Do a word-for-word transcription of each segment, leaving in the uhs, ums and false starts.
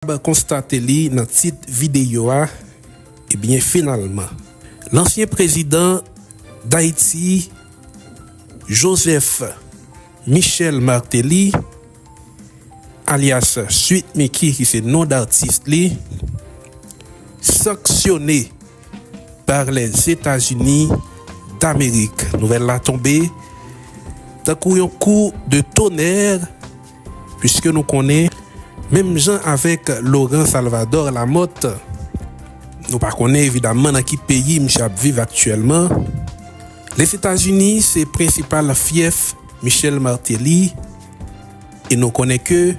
konstate li nan tit videyo a, ebyen, finalman, lansyen prezidan Dayiti, Joseph Michel Martelly, alyas Sweet Micky, ki se non datis li, sanksyone par Lèzetazini Damerik. Nouvèl la tonbe tankou yon kou de tonè, piske nou konnen, menm jan avèk Laurent Salvador Lamothe, nou pa konnen evidaman nan ki peyi misye ap viv aktyèlman. Lèzetazini se prensipal fyèf Michel Martelly, e nou konnen ke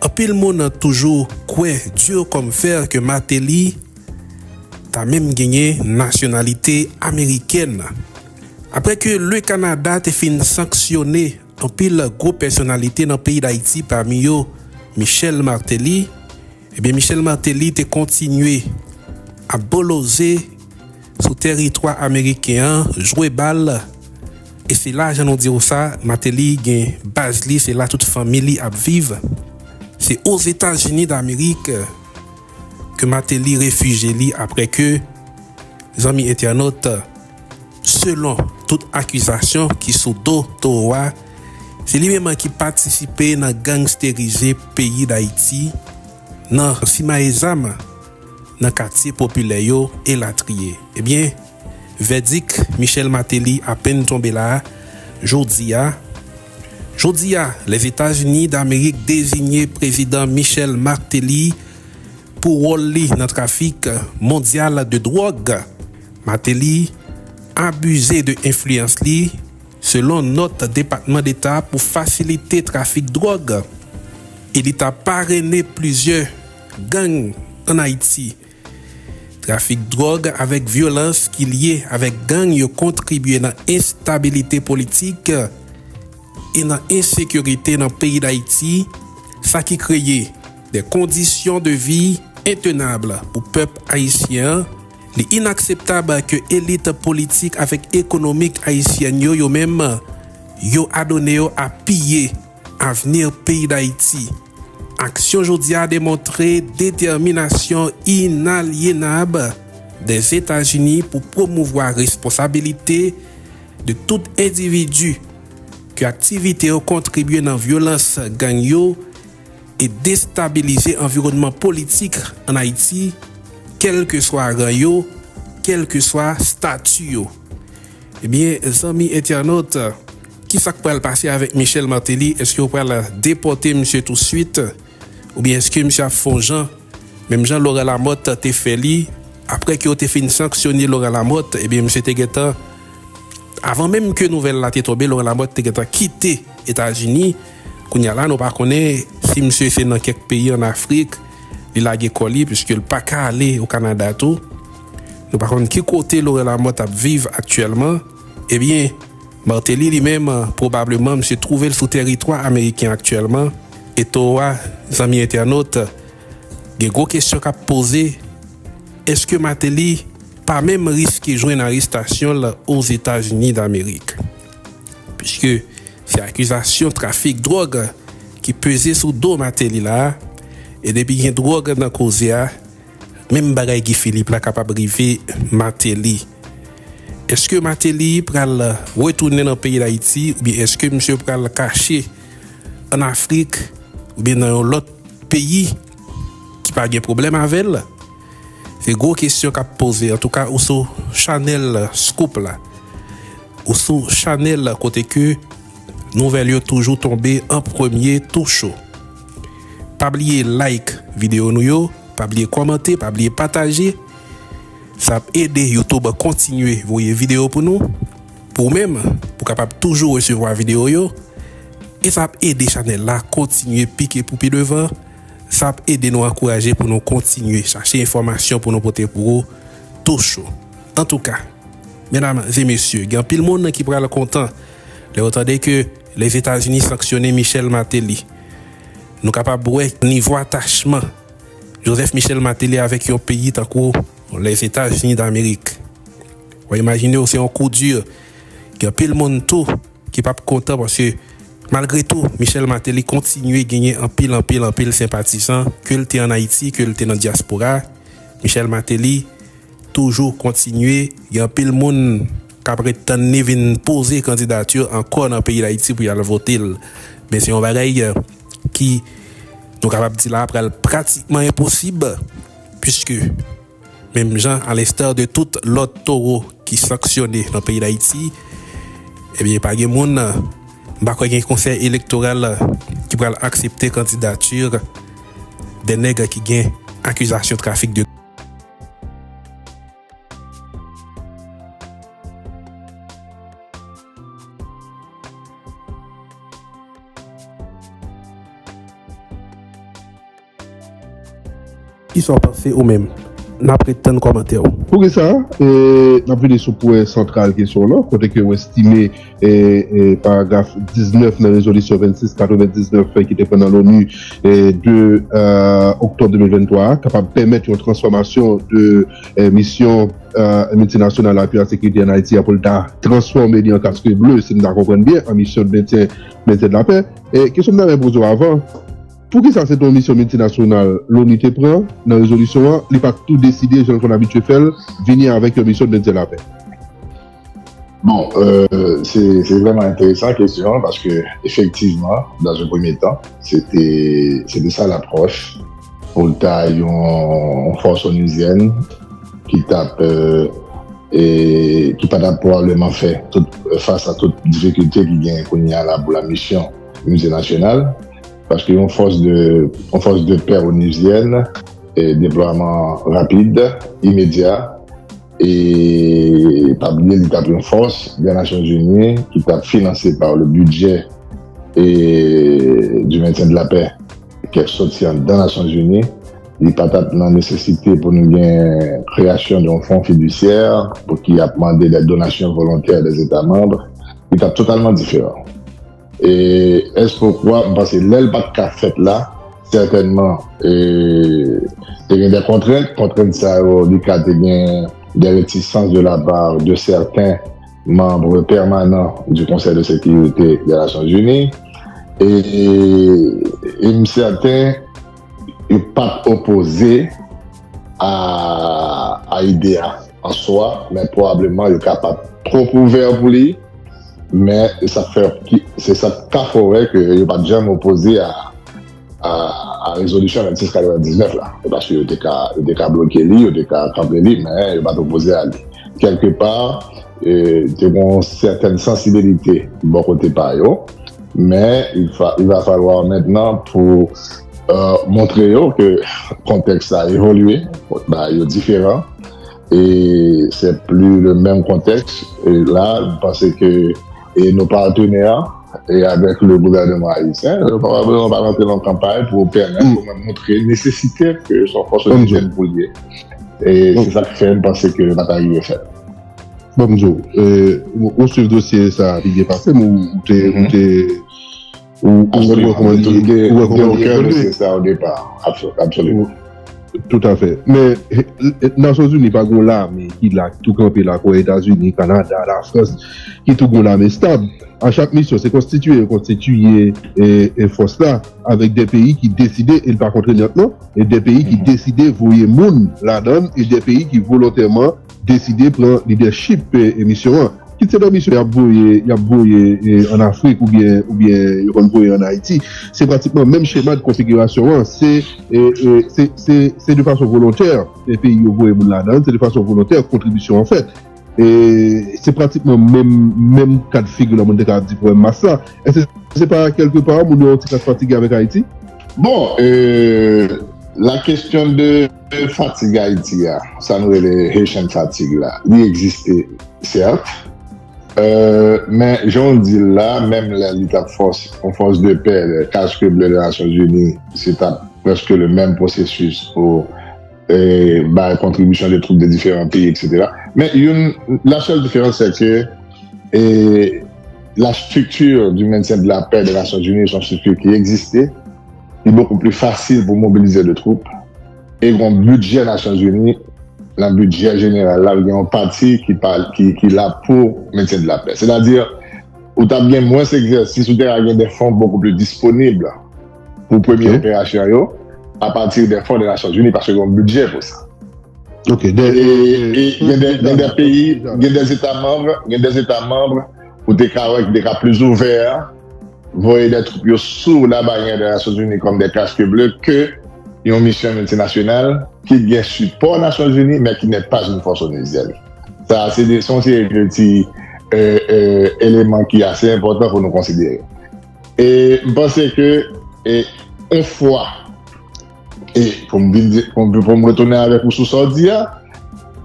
anpil moun toujou kwè dur comme fer ke Martelly ta menm genyen nasyonalite amerikèn. Apre ke le Kanada te fin sanksyone anpil gwo pèsonalite nan peyi Dayiti, pami yo Michel Martelly, ebyen, Michel Martelly te kontinye ap boloze sou tèritwa ameriken an, jwe bal, e se la, jan nou di w sa, Martelly gen baz li, se la tout fanmi li ap viv. Se Ozetazini Damerik ke Martelly refijye li apre ke, zanmi entènot, selon tout akizasyon ki sou do towo a, se li menm ki patisipe nan gangsterize peyi Dayiti, nan simaye zam nan katye popilè yo, elatriye. Ebyen, vèdik Michel Martelly apenn tonbe la, jodi a. Jodi a, Lèzetazini Damerik deziye prezidan Michel Martelly pou wòl li nan trafik mondyal de dwòg. Martelly abize de enfliyans li, selon nòt Depatman Deta, pou fasilite trafik dwòg, e li ta parene plizyè gang ann Ayiti. Trafik dwòg avèk vyolans ki lye avèk gang yo kontribye nan enstabilite politik e nan ensekirite nan peyi Dayiti, sa ki kreye de kondisyon de vi entenab pou pèp ayisyen an. Li inakseptab ke elit politik avèk ekonomik ayisyèn yo, yo menm, yo adone yo a piye avni peyi Dayiti. Aksyon jodi a demontre detèminasyon inalyenab Lèzetazini pou pwomouvwa responsabilite de tout endividi ke aktivite yo kontribye nan vyolans gang yo e destabilize anviwònman politik ann Ayiti, kèlkeswa ran yo, kèlkeswa stati yo. Ebyen, zanmi entènot, kisa k pral pase avèk Michel Martelly? Èske yo pral depòte misye touswit? Oubyen èske misye ap fè yon jan, menm jan Laurent Lamothe te fè li, apre ke yo te fin sanksyone Laurent Lamothe, ebyen, misye te gentan, avan menm ke nouvèl la te tonbe, Laurent Lamothe te gentan kite Etazini. Kounye a la, nou pa konnen si misye se nan kèk peyi ann Afrik li lage kò li, piske l pa ka ale o Kanada tou. Nou pa konn ki kote Laurent Lamothe ap viv aktyèlman. Ebyen, Martelly li menm, pwobableman, misye twouve l sou tèritwa ameriken aktyèlman. E towo a, zanmi entènot, gen gwo kesyon k ap poze, èske Martelly pa menm riske jwenn arestasyon l Ozetazini Damerik? Piske se akizasyon trafik dwòg ki peze sou do Martelly la, e depi gen dwòg nan koze a, menm bagay Guy Philippe la kapab rive Martelly. Èske Martelly pral retounen nan peyi Dayiti, oubyen èske misye pral kache ann Afrik, oubyen nan yon lòt peyi ki pa gen pwoblèm avè l? Se gwo kesyon k ap poze. Antouka, ou sou chanèl Scoop la. Ou sou chanèl kote ke nouvèl yo toujou tonbe an premye tou cho. Pa bliye like videyo nou yo, pa bliye kòmante, pa bliye pataje. Sa ap ede YouTube kontinye voye videyo pou nou, pou ou menm, pou w kapab toujou resevwa videyo yo. E sa ap ede chanèl la kontinye pike pou pi devan. Sa ap ede nou ankouraje pou nou kontinye chache enfòmasyon pou nou pote pou ou tou cho. Antouka, medam e mesye, gen anpil moun ki pral kontan lè yo tande ke Lèzetazini sanksyone Michel Martelly. Nou kapab wè nivo atachman Joseph Michel Martelly avèk yon peyi tankou Lèzetazini Damerik. W a imajine w, se yon kou di. Gen anpil moun tou ki p ap kontan paske Malgre tou, Michel Martelly kontinye genyen anpil, anpil, anpil senpatizan, ke l te ann Ayiti, ke l te nan dyaspora. Michel Martelly toujou kontinye gen anpil moun k ap ret tann li vin poze kandidati ankò nan peyi Dayiti pou y al vote l. Men se yon bagay, eh, ki, nou kapab di la, pral pratikman enposib, puiske menm jan, alenstar de tout lòt towo ki sanksyone nan peyi Dayiti, ebyen, pa gen moun, m pa kwè gen konsèy elektoral ki pral aksepte kandidati de nèg ki gen akizasyon trafik de Kisa w panse ou menm? N ap ret tann kòmantè w. Poukisa, e, n ap vini sou pwen santral kesyon w lan, kote ke w estime, e, e, paragraf diznèf nan rezolisyon vennsis katrevendiznèf ki te pran nan l'ONU, e, de, e, oktòb de mil venntwa a, kapab pèmèt yon transfòmasyon de, e, misyon, e, miltinasyonal Apui a Sekirite ann Ayiti a pou l ta transfòme li an kask ble, si m ta konprann byen, an misyon de mentyen, mentyen de lapè. E, kesyon m ta renmen poze w avan, Poukisa se te yon misyon miltinasyonal l'ONU te pran nan rezolisyon an, li pa t tou deside, jan l konn abitye fè l, vini avèk yon misyon de mentyen lapè? Bon, euh, se, se vrèman enteresan kesyon an, paske efektivman, dans un premier temps, se te, se te sa lapwòch pou l ta yon, yon fòs onuzyèn ki t ap, euh, e ki pa t ap pwobableman fè tout, fas a tout difikilte ki genyen kounye a la pou la misyon miltinasyonal, paske yon fòs de, yon fòs de pè onuzyèn, e deplwaman rapid, imedya, e pa bliye li t ap yon fòs de Nasyonzini ki t ap finanse pa le budget e du maintien de la paix. K ap soti anndan Nasyonzini, li pa t ap nan nesesite pou nou gen kreyasyon de yon fon fidisyè pou ki ap mande des donations volontaires des États membres, li t ap totalman diferan. E èske ou kwè, m panse lè l pa t ka fèt la, sètènman, e, te gen de kontrent, kontrent sa yo, li ka te gen de retisans de la part de certains membres permanents du Conseil de sécurité des Nations Unies, e, e m sèten yo pa t opoze a, a ide a an swa, men pwobableman yo ka pa t twòp ouvè pou li, men sa fè ki, se sa k ka fè w wè ke yo pa t janm opoze a, a, a rezolisyon vennsis katrevendiznèf la. Se paske yo te ka, yo te ka bloke li, yo te ka kanpe li, men yo pa t opoze a li. Kèlkepa, e, te gen yon sètèn sansibilite bò kote pa yo, men il fa, il va falloir maintenant pou, euh, montre yo ke kontèks la evolye, bagay yo diferan, e se pli le menm kontèks. E la, m panse ke, e nos partenaires, e avèk le gouvènman ayisyen, yo pwobableman pa rantre nan kanpay pou pèmèt ou menm montre nesesite ke se yon fòs onuzyèn pou l ye. E se sa k fè m panse ke yo pa ta rive fè l. Bon, m di w, e, ou, ou swiv dosye sa pi byen pase m, ou, ou te, ou te, ou, ou wè kòman li, ou wè kòman li evolye. Absolument. Tout à fait. Men, e, e, Nasyonzini pa gen yon lame ki la, ki tou kanpe la, kon Etazini, Kanada, Lafrans, ki tou gen yon lame estab. A chak misyon, se konstitiye, yo konstitiye, e, e, fòs la, avèk de peyi ki deside, e l pa kontrenyant non, e de peyi ki deside voye moun ladan l, e de peyi ki volontèman deside pran lidèchip, e, e misyon an. Kit se nan misyon y ap voye, y ap voye, e, ann Afrik oubyen, oubyen yo konn voye ann Ayiti, se pratikman menm chema de konfigirasyon an. Se, e, e, se, se, se de fason volontè, e, peyi yo voye moun ladan l, se de fason volontè kontribisyon an fèt. E se pratikman menm, menm kad figi la, moun te ka di pwoblèm mas la. Èske se pa kèlkepa moun yo yon ti kras fatige avèk Ayiti? Bon, euh, la question de fatigue Ayiti a, sa nou rele Haitian fatigue la, li egziste, sèt. Euh, men, jan w di l la, menm lè li t ap fòs, yon fòs de pè, kask ble de Nasyonzini, se t ap prèske le menm pwosesis pou, euh, bay kontribisyon de twoup de diferan peyi, et cetera. Men, youn, la sèl diferans, se ke, euh, la structure du maintien de la paix de Nations Unies, se yon strikti ki egziste, li bokou pli fasil pou mobilize de twoup, e gen yon bidjè Nasyonzini, nan bidjè jeneral la, gen yon pati ki, pa, ki, ki la pou mentyen de la pè. Sètadi, ou t ap gen mwens egzèsis, ou te ka gen de fon bokou pli disponib pou premye operasyon yo, apati de fon de Nasyonzini, paske gen yon bidjè pou sa. Ok, de, e, e, gen de, gen de peyi, gen de eta manm, gen de eta manm, ou te ka wè ki te ka pli ouvè, voye de twoup yo sou la banyè de Nasyonzini kòm de casques bleus ke yon misyon miltinasyonal ki gen sipò Nasyonzini, men ki n'est pas une force onusienne. Sa, se de, se yon seri de ti, euh, euh, eleman ki ase enpòtan pou nou konsidere. E m panse ke, e, yon fwa, e pou m vin di, pou m, pou m retounen avèk ou sou sa w di a,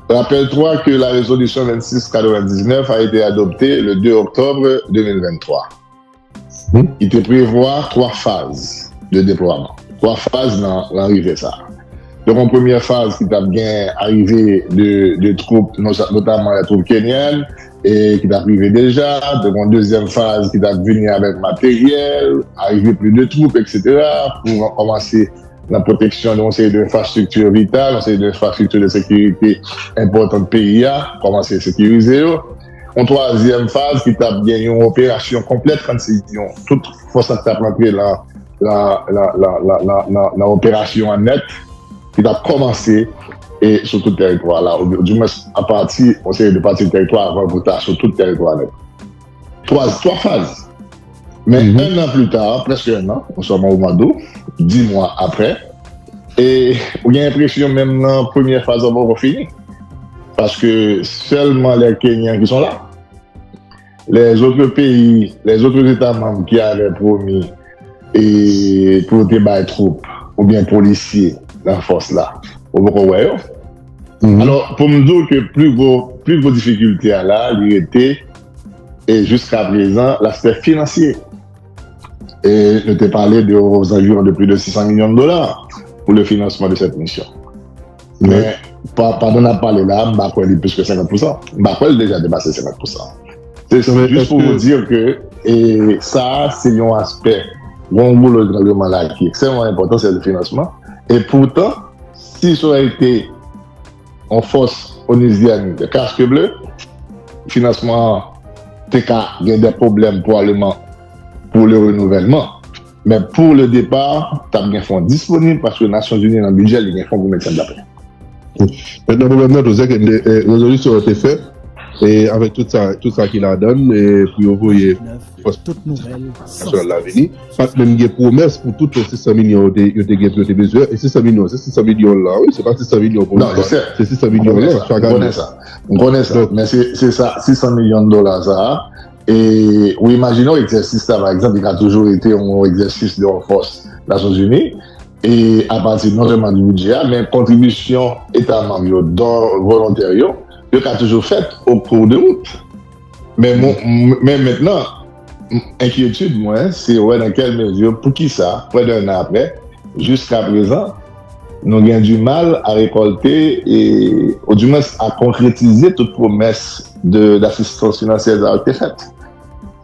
rappelle-toi que la résolution vingt-six quatre-vingt-dix-neuf a été adoptée le deux octobre deux mille vingt-trois. Li te prevwa twa faz de deplwaman. Twa faz nan, nan rive sa. Donk, yon premyè faz ki t ap gen arive de, de twoup, notaman la twoup kenyèn, e ki t ap rive deja. Donk, yon dezyèm faz ki t ap vini avèk materyèl, arive plis de twoup, etsetera, pou kòmanse nan pwoteksyon de yon seri de enfrastrikti vital, yon seri de enfrastrikti de sekirite enpòtan peyi a, kòmanse sekirize yo. Yon twazyèm faz ki t ap gen yon operasyon konplèt, kòmsi yon, tout fòs la t ap rantre nan, nan, nan, nan operasyon an nèt, ki t ap kòmanse e sou tout tèritwa la, ou, ou di mwens apati, yon seri de pati teritwa avan pou ta sou tout tèritwa nèt. Twa, twa faz. Men, mm-hmm, un an plus tard, prèske un an, nou sòm o mwa d out, dis mwa apre, e ou gen enpresyon menm nan premyè faz la poko fini. Paske sèlman les Kenyans qui sont là. Les autres pays, les autres États membres qui avaient promis e pou yo te bay twoup oubyen polisye nan fòs la, ou poko wè yo. Alò, pou m di w ke pli gwo, pli gwo difikilte a la, li rete, e jiska prezan, laspè finansye. E nou te pale de aux environs de plus de six cents millions de dollars pour le financement de cette mission. Men, pa, pandan n ap pale la, m pa kwè li plis ke senkant pousan. M pa kwè l deja depase senkant pousan. Se jis pou w di ke, e, sa a, se yon aspè, yon goulo trannbleman la ki ekstrèmman enpòtan, se le finansman. E poutan, si sa te yon fòs onuzyèn de casques bleus, finansman an te ka gen de pwoblèm pwobableman pou le renouvèlman. Men pou le depar, t ap gen fon disponib paske Nasyonzini nan bidjè li gen fon pou met sa dapre. Mentnan, pwoblèm nan tou, se ke, e, rezolisyon an te fèt, e avèk tout sa, tout sa ki ladan l, e pou yo voye fòs nasyonal la vini, pa t menm gen pwomès pou tout sis san milyon yo te, yo te gen pou yo te bezwen. E sis san milyon, se sis san milyon la, wi, se pa sis san milyon pou yon fwa, se sis san milyon la chak ane. M konnen sa. M konnen sa. Men se, se sa, sis san milyon dola sa a, e ou imajine w egzèsis la, pa egzanp, li ka toujou rete yon egzèsis de yon fòs Nasyonzini, e apati non sèlman di bidjè a, men kontribisyon eta manm yo, don volontè yo, yo ka toujou fèt o kou de wout. Men, men mentnan, enkyetid mwen, se wè nan kèl mezi, poukisa, prè de un an apre, jiska prezan, nou gen di mal a rekòlte, e, ou di mwens a konkretize tout pwomès de, dasistans finansyè sa yo te fèt.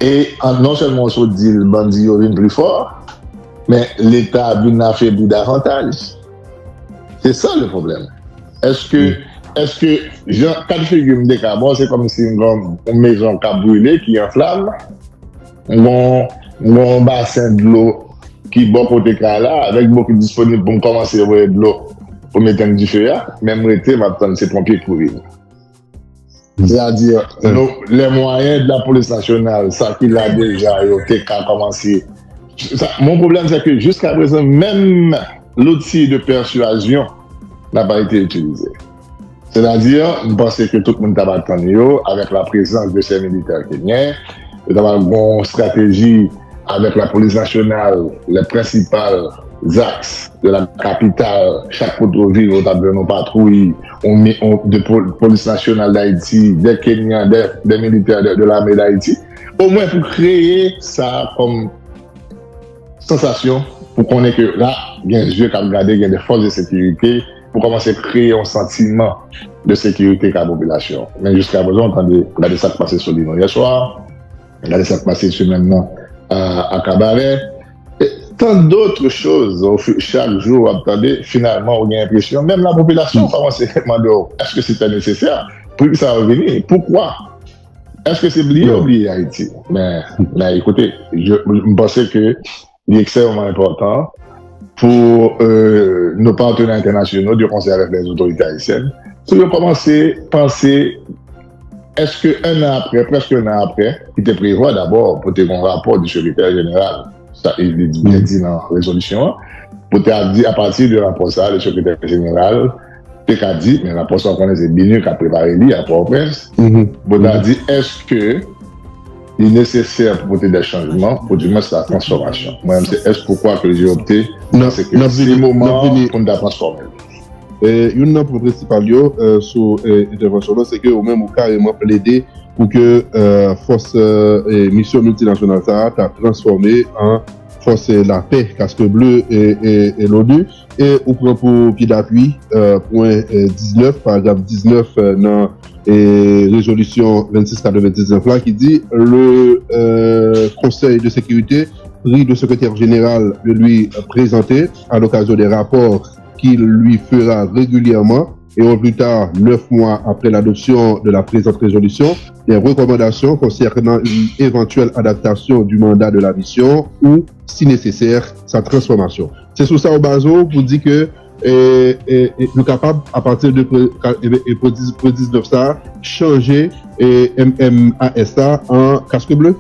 E an, non sèlman w sot di l, bandi yo vin pli fò, men Leta vin afebli davantaj. Se sa le pwoblèm. Èske, èske jan, kad figi m te ka ba w, se kòmsi m gen yon mezon k ap brile, ki an flam, m gen yon, m gen yon basen dlo ki bò kote kay la, avèk dlo ki disponib pou m kòmanse voye dlo pou m etenn dife a, men m rete, m ap tann se ponpye ki pou vini. Sètadi, nou, les moyens de la police nationale, sa ki la deja, yo te ka kòmanse. Sa, mon problème, c'est que jusqu'à présent, même l'outil de persuasion n'a pas été utilisé. Sètadi, m panse ke tout moun t ap atann yo, avèk la prezans de ces militaires kenyens, yo t ap gen yon estrateji avèk la polis nasyonal, les principaux axes de la capitale, chak kote w vire, w t ap jwenn yon patwouy, yon, yon, de pol, polis nasyonal Dayiti, de Kenyan, de, de militè de, de lame Dayiti. Omwen pou kreye sa kòm sansasyon, pou konnen ke la, gen zye k ap gade, gen de fòs de sekirite, pou kòmanse kreye yon santiman de sekirite ka popilasyon. Men jiska prezan, w tande, gade sa k pase sou Lino yè swa, gade sa k pase semèn nan a, a Kabarè. E tant d'autres choses, chak jou w ap tande, finalman, ou gen enpresyon, menm lapopilasyon kòmanse mande w, èske se tè nesesè? Poukisa yo vini? Poukwa? Èske se bliye ou bliye Ayiti? Men, men ekoute, je, m panse ke li ekstrèmman enpòtan pou euh, nos partenaires internationaux du Conseil avec les autorités haïtiennes, pou yo kòmanse panse, èske un an apre, prèske un an apre, ki te prevwa dabò pou te gen yon rapò di sekretè jeneral, sa li byen di nan rezolisyon an, pou te ap di apati de rapò sa, le sekretè jeneral te ka di, men rapò sa w konnen se BINUH k ap prepare li a Pòtoprens, pou ta di èske li nesesè pou pote de chanjman, ou dimwens la transfòmasyon. Mwen menm se èske ou kwè ke J O P T panse ke se moman pou n ta transfòme l. E youn nan pwen prensipal yo euh, sou euh, entèvansyon lan, se ke ou menm ou kareman plede pou ke euh, fòs euh, misyon miltinasyonal sa a ta transfòme an fòs lapè, kask ble e, e, e l'ONU. E ou pran pou pye dapwi pwen diznèf, paragraf diznèf nan rezolisyon vennsis katrevendiznèf la ki di le Conseil de sécurité prie le secrétaire général de lui présenter, à l'occasion des rapports qu'il lui fera régulièrement et au plus tard neuf mois après l'adoption de la présente résolution, des recommandations concernant une éventuelle adaptation du mandat de la mission ou, si nécessaire, sa transformation. Se sou sa w baze w pou di ke e, e, e, nou kapab, apati de pwen diznèf sa a, chanje e, M M A S la an kask ble?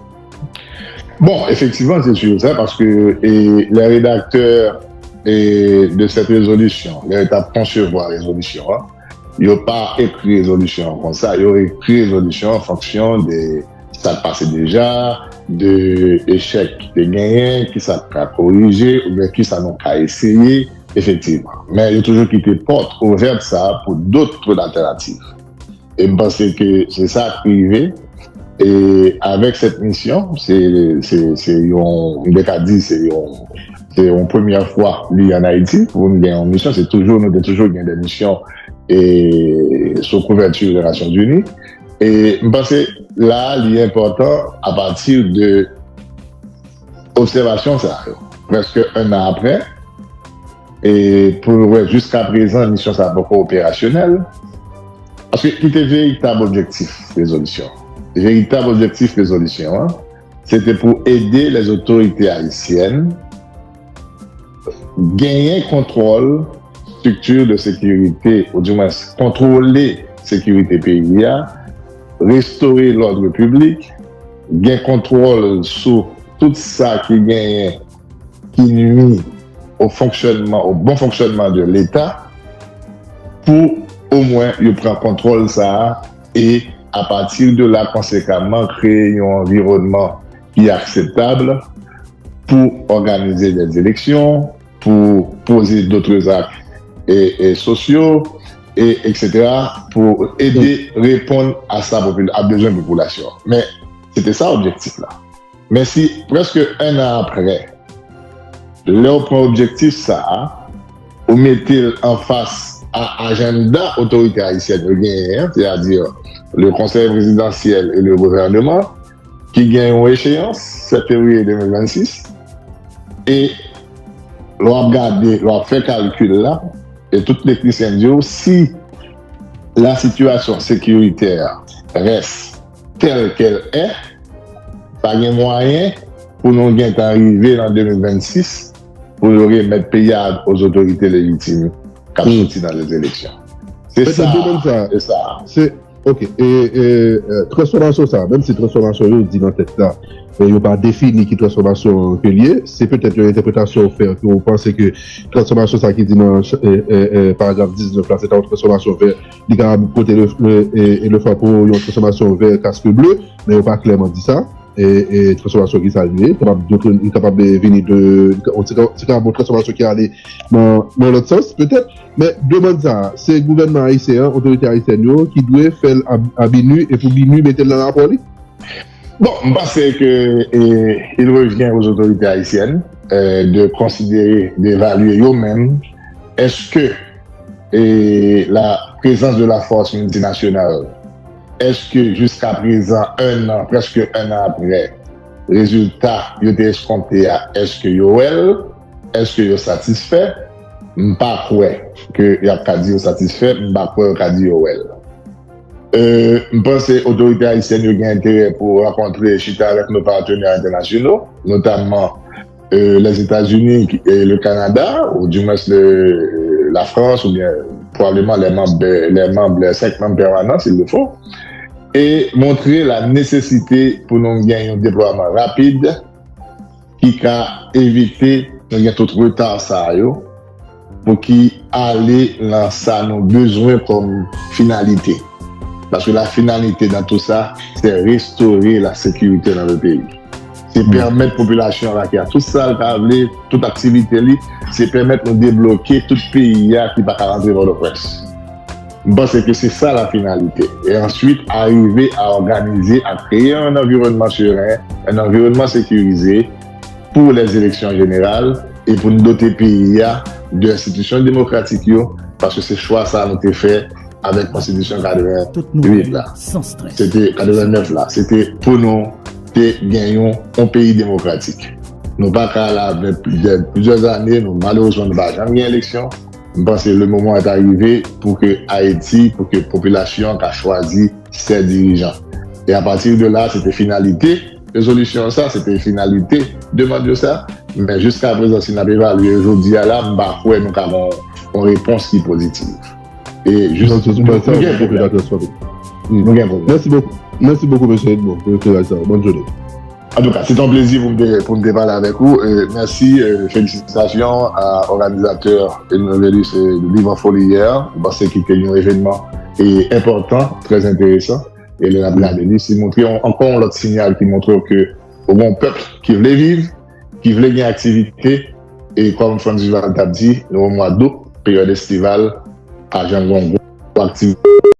Bon, effectivement, c'est sûr, ça, parce que et, les rédacteurs et de cette résolution, les étapes concevoir résolution, hein, ils n'ont pas écrit résolution comme ça, ils ont écrit résolution en fonction de ça passé déjà, de échecs de gagné, qui ça a corrigé, ou bien qui ça n'a pas essayé, effectivement. Mais il y a toujours quitté porte ouverte ça pour d'autres alternatives. E m panse ke se sa k rive. E avèk sèt misyon, se, se, se yon, m te ka di, se yon, se yon premyè fwa li ann Ayiti pou n gen yon misyon. Se toujou, nou te toujou gen de misyon e, sou kouvèti Nasyonzini. E m panse la, li enpòtan apati de obsèvasyon sa yo. Prèske yon an apre, e pou nou wè jiska prezan misyon sa poko operasyonèl. Paske ki te veritab objektif rezolisyon? Veritab objektif rezolisyon an, se te pou ede lèzotorite ayisyèn genyen kontwòl strikti de sekirite, oudimwens kontwole sekirite peyi a, restore lòd piblik, gen kontwòl sou tout sa ki genyen ki nwi o fonksyònman, o bon fonksyònman de Leta, pou omwen yo pran kontwòl sa a e apati de la konsekaman kreye yon anviwònman ki akseptab pou òganize dè eleksyon, pou poze dòt zak e, e sosyo, e, etsetera, pou ede reponn a sa a bezwen popilasyon. Men, se te sa objektif la. Men si prèske yon an apre, lè w pran objektif sa a, ou mete l anfas a ajanda otorite ayisyèn yo genyen an, sètadi le Conseil présidentiel et le gouvernement, ki gen yon echeyans, sèt fevriye de mil vennsis, e lè w ap gade, lè w ap fè kalkil la, e tout teknisyen di w, si la situation sécuritaire reste telle qu'elle est, pa gen mwayen pou nou gentan rive nan de mil vennsis pou yo remèt peyi a aux autorités légitimes k ap soti nan lèzeleksyon. Se sa, se sa. Ok, e, e transfòmasyon sa, menm si transfòmasyon yo di nan tèks la, e yo pa defini ki transfòmasyon ke l ye, se petèt yon entèpretasyon w fè ke w panse ke transfòmasyon sa ki di nan e, e, e, paragraf diznèf la, se ta yon transfòmasyon vè, li ka pote le, le, e, e le fwa pou yon transfòmasyon vè kask ble, men yo pa klèman di sa. E, e transfòmasyon ki sa li ye, kapab, li kapab vini de, se kapab yon transfòmasyon ki ale nan, nan lòt sans, petèt. Men demann sa a, se gouvènman ayisyen an, otorite ayisyèn yo, ki dwe fè l a, a BINUH e pou BINUH mete l nan rapò li? Bon, m panse ke e, il revient aux autorités haïtiennes euh, de considérer, d'évaluer yo menm, èske e, la présence de la force multinationale, èske jiska prezan, yon an, prèske yon an apre, rezilta yo te eskonte a, èske yo wè l? Èske yo satisfè? M pa kwè ke y ap ka di yo satisfè, m pa kwè yo ka di yo wè l. Euh, m panse otorite ayisyèn yo gen enterè pou rankontre, chita avèk nos partenaires internationaux, notamman euh, les États-Unis et le Canada, ou du moins le, la France, ou bien probablement les membres, les membres, les cinq membres permanents, s'il le faut, et montrer la nécessité pour nous gagner un déploiement rapide ki ka evite nou gen tout reta sa yo, pou ki ale nan sa nou bezwen kòm finalite. Paske la finalite nan tou sa, se restore la sekirite nan le peyi. Se pèmèt popilasyon an ki a tout sa l ta vle, tout aktivite li, se pèmèt nou debloke tout peyi a ki pa ka rantre Pòtoprens. M panse ke se sa la finalite. E answit, arive a òganize, a kreye un environnement serein, un environnement sécurisé pour les élections générales e pou n dote peyi a de enstitisyon demokratik yo, paske se chwa sa nou te fè avèk konstitisyon katreventuit la. Se te katrevenèf la. Se te pou nou te gen yon, yon peyi demokratik. Nou pa ka la avèk plizyè, plizyè ane, nou malerezman nou pa janm gen eleksyon. M panse le moment est arrivé pou ke Ayiti, pou ke popilasyon an ka chwazi ses dirigeants. E apati de la, se te finalite rezolisyon sa, se te finalite demann yo sa. Men jiska prezan, si n ap evalye jodi a la, m pa kwè nou ka gon, gon repons ki pozitiv. E jis, nou gen pwoblèm. Nou gen pwoblèm. Mèsi bokou. Mèsi bokou, mesye Edmond, pou ekleraj sa yo. Bòn jounen. Antouka, se te yon plezi pou m te, pou m te pale avèk ou. Euh, mèsi, euh, felisitasyon a òganizatè Nouvèlis, euh, Liv an Foli yè. M panse ki te yon evènman, e, enpòtan, trè enteresan. E lè n ap gade li, se montre yon, ankò yon lòt siyal ki montre ke ou gen yon pèp ki vle viv, ki vle gen aktivite. E kòm Frantz Duval t ap di, nou nan mwa dout, peryòd estival, pa janm gen yon gwo aktivite.